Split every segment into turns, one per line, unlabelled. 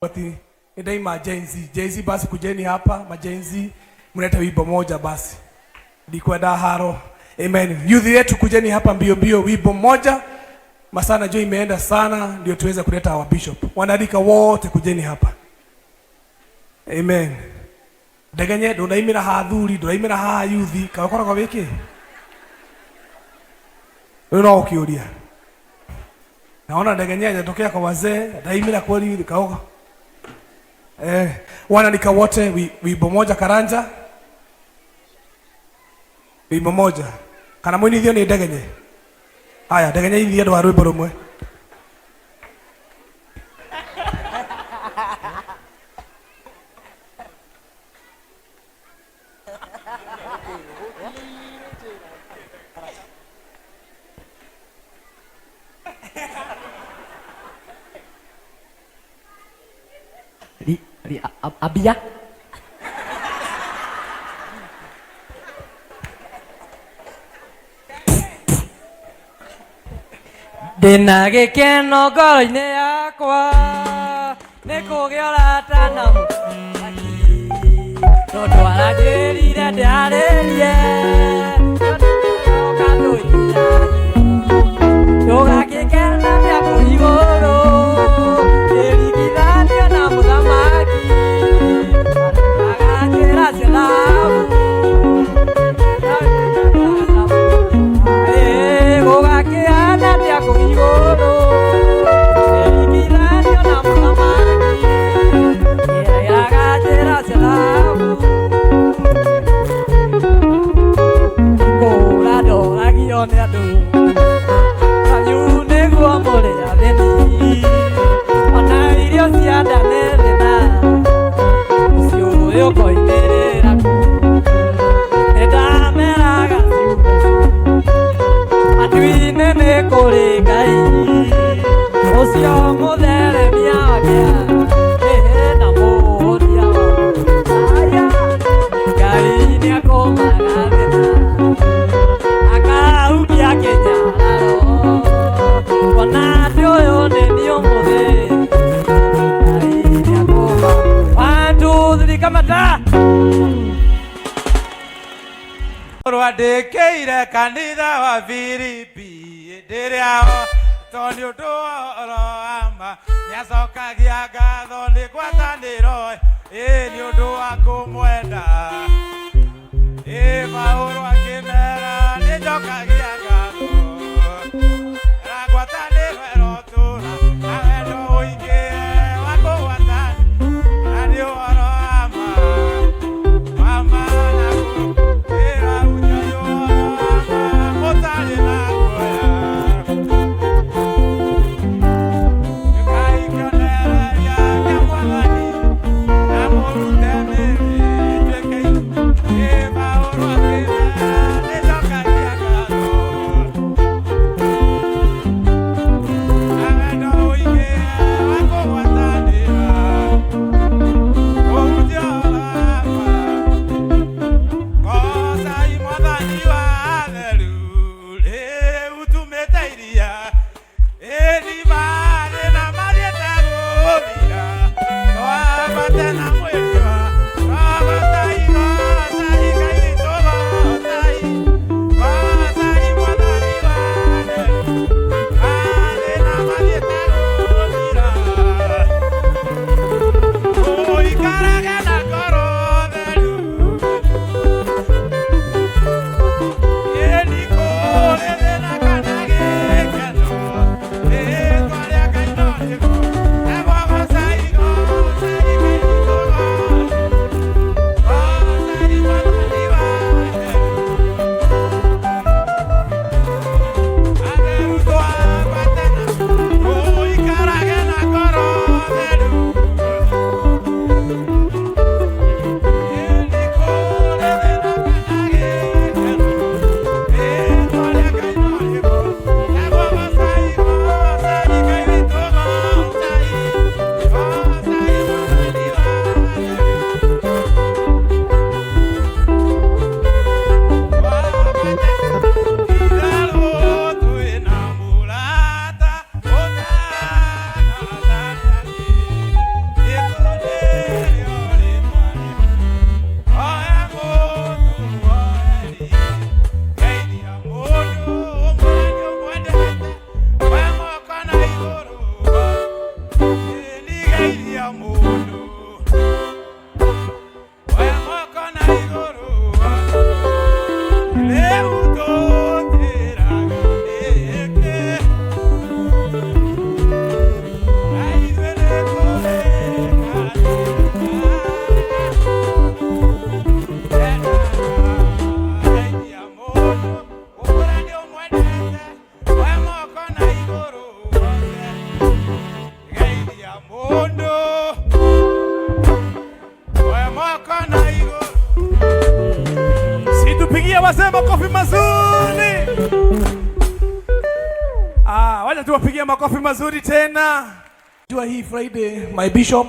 Ati ndaima Gen Z. Gen Z basi kujeni hapa, ma Gen Z mlete wimbo moja basi. Ndikwenda haro. Amen. Youth yetu kujeni hapa mbio mbio wimbo moja. Masaa najua imeenda sana ndio tuweze kuleta our bishop. Wanarika wote kujeni hapa. Amen. Ndegenye ndũraimĩra ha athuri, ndũraimĩra ha youth, kaĩ ũkoragwo wĩkĩ? Rĩu no ũkĩũria. Naona Ndegenye hajatokea kwa wazee, ndaimĩra kwa youth kaoga. Eh, wanarika wote wimbo moja Karanja. Wimbo moja. Kana mũinithio nĩ Ndegenye. Haya, Ndegenye ithie andũ a rwĩmbo rũmwe.
Abia. Ndĩna gĩkeno ngoro-inĩ yakwa nĩ kũgĩa ũrata na mũthamaki tondũ aranjĩrire ndĩarĩrie tũgakĩkena bĩa kũu igũrũ kĩringithanio na mũthamaki aganjĩra cia thahabu gũgakĩhana atĩa kũu igũrũ kĩringithanio na mũthamaki aganjĩra cia thahabu kũra ndoragio nĩ andũ anyu nĩguo mũrĩ athĩni ona irio cia nda nĩ thĩna ũcio ũyũ ũkoimĩrĩra kũ nĩndameraga ciugo matu-inĩ nĩ kũrĩ Ngai ũcio mũtheremia wa kĩeha ĩhĩ na mũhũnia wa aya Ngai nĩakũmaga thĩna akahukia kĩnyararo kuona atĩ ũyũ nĩ niĩ ũmũthĩ Ngai nĩakũma. One, two, three, kamata.
Rwandĩkĩire kanitha wa Filipi hĩndĩ ĩrĩa to nĩ ũndũ wa ũhoro wa ma nĩacokagia ngatho nĩ ngwatanĩro ĩ nĩ ũndũ wa kũmwenda ĩ Paũlũ akĩmera nĩ njokagia ngatho na ngwatanĩro ĩrotũra na wendo ũingĩ wa kũgwatana na nĩ ũhoro wa ma wa ma na kũĩra unyo nĩ ũhoro wa ma mũtarĩ na guoya Ngai kĩonereria kĩa Mwathani na mũrute mĩĩrĩ ĩtuĩke ĩ Paũlũ akĩmera nĩ njokagia ngatho.
Wazee, makofi mazuri. Ah, wacha tuwapigie makofi mazuri tena. Jua hii Friday, my bishop,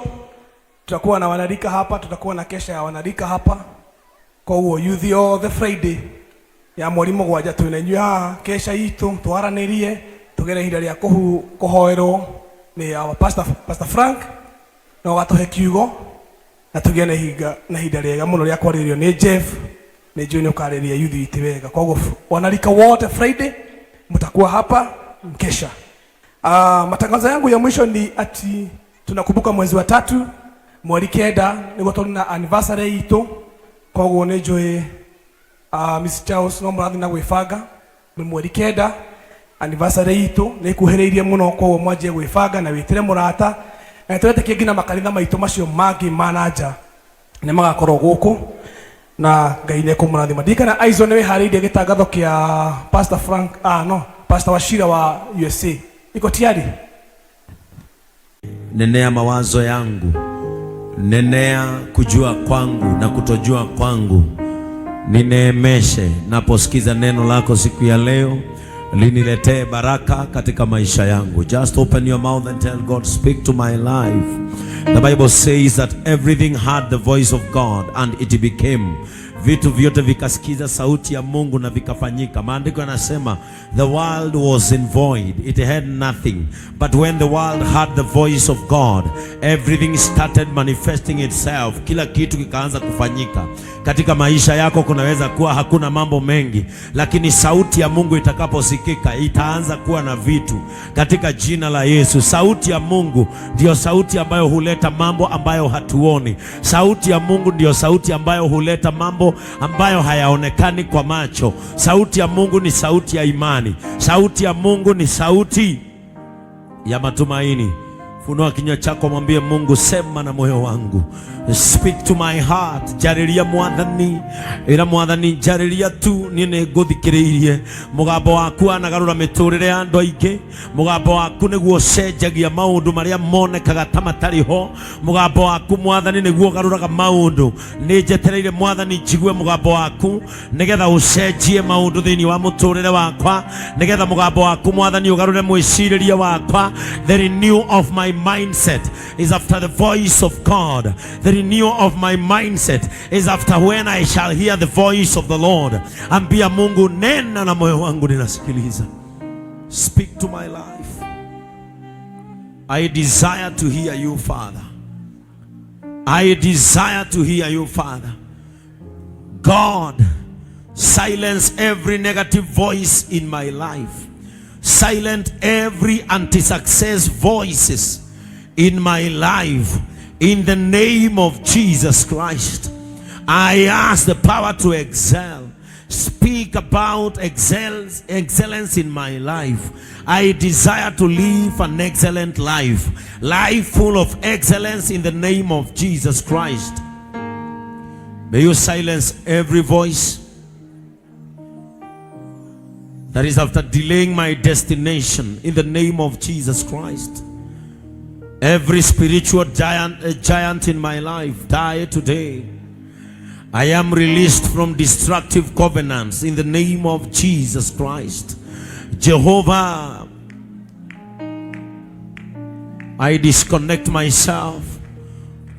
tutakuwa na wanarika hapa, tutakuwa na kesha ya wanarika hapa. Koguo youth othe Friday ya mweri mũgwanja twĩna inyuĩ haha kesha itũ twaranĩrie tũgere ihinda rĩa kũhoerwo nĩ our pastor, Pastor Frank na ũgatũhe kiugo na tũgĩe na ihinda na ihinda rĩega mũno rĩa kwarĩrio nĩ Jeff. Nĩ njũĩ nĩ ũkarĩria youth itũ wega. Koguo wanarika wote Friday mtakuwa hapa mkesha. Matangazo yangu ya mwisho ni ati tunakumbuka mwezi wa tatu mweri kenda nĩguo tũrĩ na anniversary itũ. Koguo nĩ njũĩ Miss Charles no mũrathiĩ na gwĩbanga. Nĩ mweri kenda anniversary itũ nĩ ikuhĩrĩirie mũno, koguo mwanjie gwĩbanga na wĩtĩre mũrata na nĩtũretĩkia nginya makanitha maitũ macio mangĩ ma na nja nĩ magakorwo gũkũ na Ngai nĩ ekũmũrathima. Ndirikana Aizo nĩ wĩharĩirie gĩtangatho kĩa Pastor Frank, ah, no, Pastor Wachira wa USA iko tayari.
Nenea mawazo yangu, nenea kujua kwangu na kutojua kwangu, nineemeshe naposikiza neno lako siku ya leo, liniletee baraka katika maisha yangu. Just open your mouth and tell God, speak to my life. The Bible says that everything had the voice of God and it became. Vitu vyote vikasikiza sauti ya Mungu na vikafanyika. Maandiko yanasema the world was in void, it had nothing. But when the world had the voice of God, everything started manifesting itself. Kila kitu kikaanza kufanyika. Katika maisha yako kunaweza kuwa hakuna mambo mengi, lakini sauti ya Mungu itakaposikika itaanza kuwa na vitu katika jina la Yesu. Sauti ya Mungu ndiyo sauti ambayo huleta mambo ambayo hatuoni. Sauti ya Mungu ndiyo sauti ambayo huleta mambo ambayo hayaonekani kwa macho. Sauti ya Mungu ni sauti ya imani. Sauti ya Mungu ni sauti ya matumaini. Funua kinywa chako, mwambie Mungu, sema na moyo wangu, speak to my heart. Njariria Mwathani, ira Mwathani njariria tu, niĩ nĩ ngũthikĩrĩirie. Mũgambo waku wanagarũra mĩtũrĩre ya andũ aingĩ. Mũgambo waku nĩguo ũcenjagia maũndũ marĩa monekaga ta matarĩ ho. Mũgambo waku Mwathani nĩguo ũgarũraga maũndũ. Nĩ njetereire Mwathani njigue mũgambo waku nĩgetha ũcenjie maũndũ thĩinĩ wa mũtũrĩre wakwa, nĩgetha mũgambo waku Mwathani ũgarũre mwĩcirĩrie wakwa. The renew of my mindset is after the voice of God. The renewal of my mindset is after when I shall hear the voice of the Lord. Ambia Mungu, nena na moyo wangu, ninasikiliza. Speak to my life. I desire to hear you, Father. I desire to hear you, Father. God, silence every negative voice in my life. Silence every anti-success voices in my life. In the name of Jesus Christ, I ask the power to excel. Speak about excellence in my life. I desire to live an excellent life. Life full of excellence in the name of Jesus Christ. May you silence every voice that is after delaying my destination in the name of Jesus Christ. Every spiritual giant in my life, die today. I am released from destructive covenants in the name of Jesus Christ. Jehovah, I disconnect myself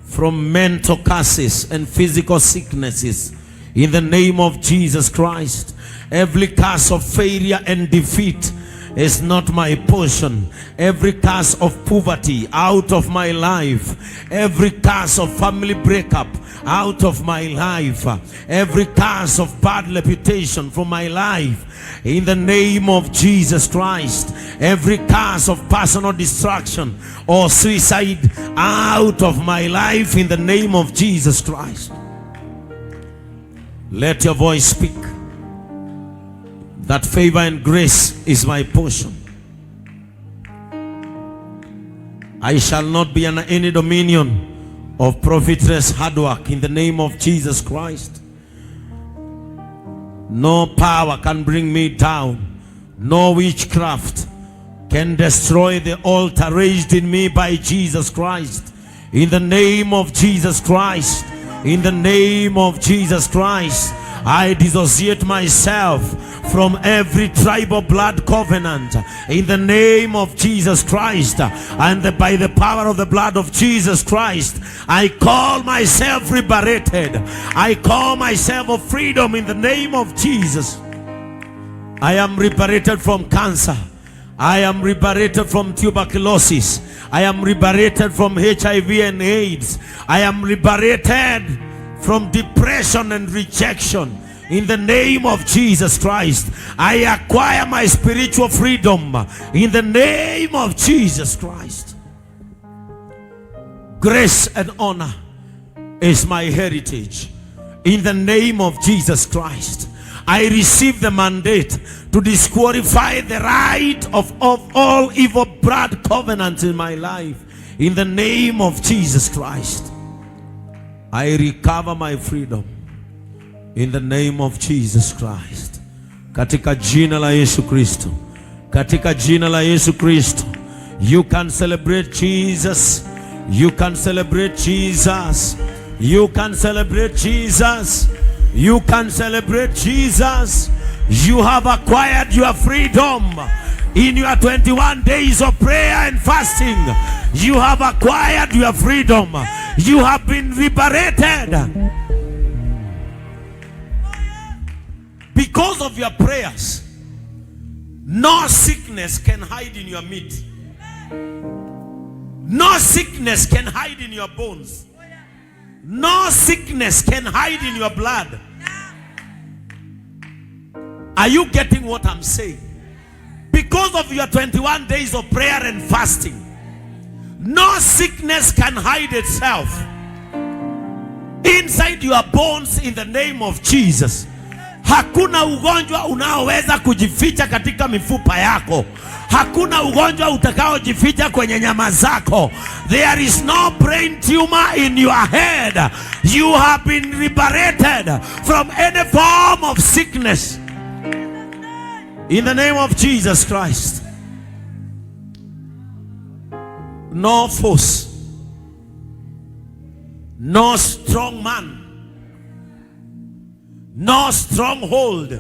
from mental curses and physical sicknesses in the name of Jesus Christ. Every curse of failure and defeat is not my portion. Every curse of poverty out of my life. Every curse of family breakup out of my life. Every curse of bad reputation from my life. In the name of Jesus Christ. Every curse of personal destruction or suicide out of my life in the name of Jesus Christ. Let your voice speak that favor and grace is my portion. I shall not be under any dominion of profitless hard work in the name of Jesus Christ. No power can bring me down. No witchcraft can destroy the altar raised in me by Jesus Christ. In the name of Jesus Christ. In the name of Jesus Christ. I dissociate myself from every tribal blood covenant in the name of Jesus Christ, and by the power of the blood of Jesus Christ, I call myself liberated. I call myself of freedom in the name of Jesus. I am liberated from cancer. I am liberated from tuberculosis. I am liberated from HIV and AIDS. I am liberated from depression and rejection. In the name of Jesus Christ, I acquire my spiritual freedom in the name of Jesus Christ. Grace and honor is my heritage. In the name of Jesus Christ, I receive the mandate to disqualify the right of all evil blood covenants in my life. In the name of Jesus Christ, I recover my freedom. In the name of Jesus Christ. Katika jina la Yesu Kristo. Katika jina la Yesu Kristo. You can celebrate Jesus. You can celebrate Jesus. You can celebrate Jesus. You can celebrate Jesus. You have acquired your freedom in your 21 days of prayer and fasting. You have acquired your freedom. You have been liberated. Because of your prayers, no sickness can hide in your meat. No sickness can hide in your bones. No sickness can hide in your blood. Are you getting what I'm saying? Because of your 21 days of prayer and fasting, no sickness can hide itself inside your bones in the name of Jesus. Hakuna ugonjwa unaoweza kujificha katika mifupa yako. Hakuna ugonjwa utakaojificha kwenye nyama zako. There is no brain tumor in your head. You have been liberated from any form of sickness. In the name of Jesus Christ. No force, no strong man, no stronghold,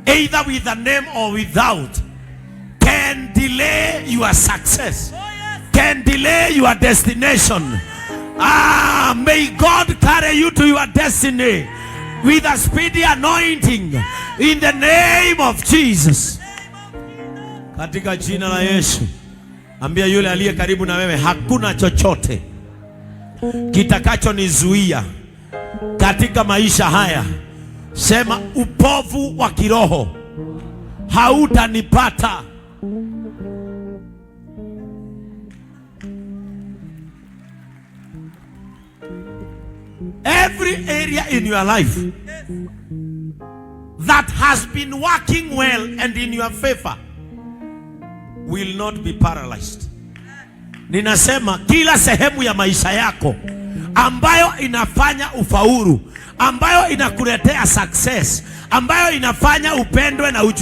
either with a name or without, can delay your success, can delay your destination. Ah, may God carry you to your destiny with a speedy anointing in the name of Jesus. Katika jina la Yesu, ambia yule aliye karibu na wewe, hakuna chochote kitakachonizuia katika maisha haya. Sema, upofu wa kiroho hautanipata. Every area in your life that has been working well and in your favor will not be paralyzed. Ninasema kila sehemu ya maisha yako ambayo inafanya ufaulu, ambayo inakuletea success, ambayo inafanya upendwe na uju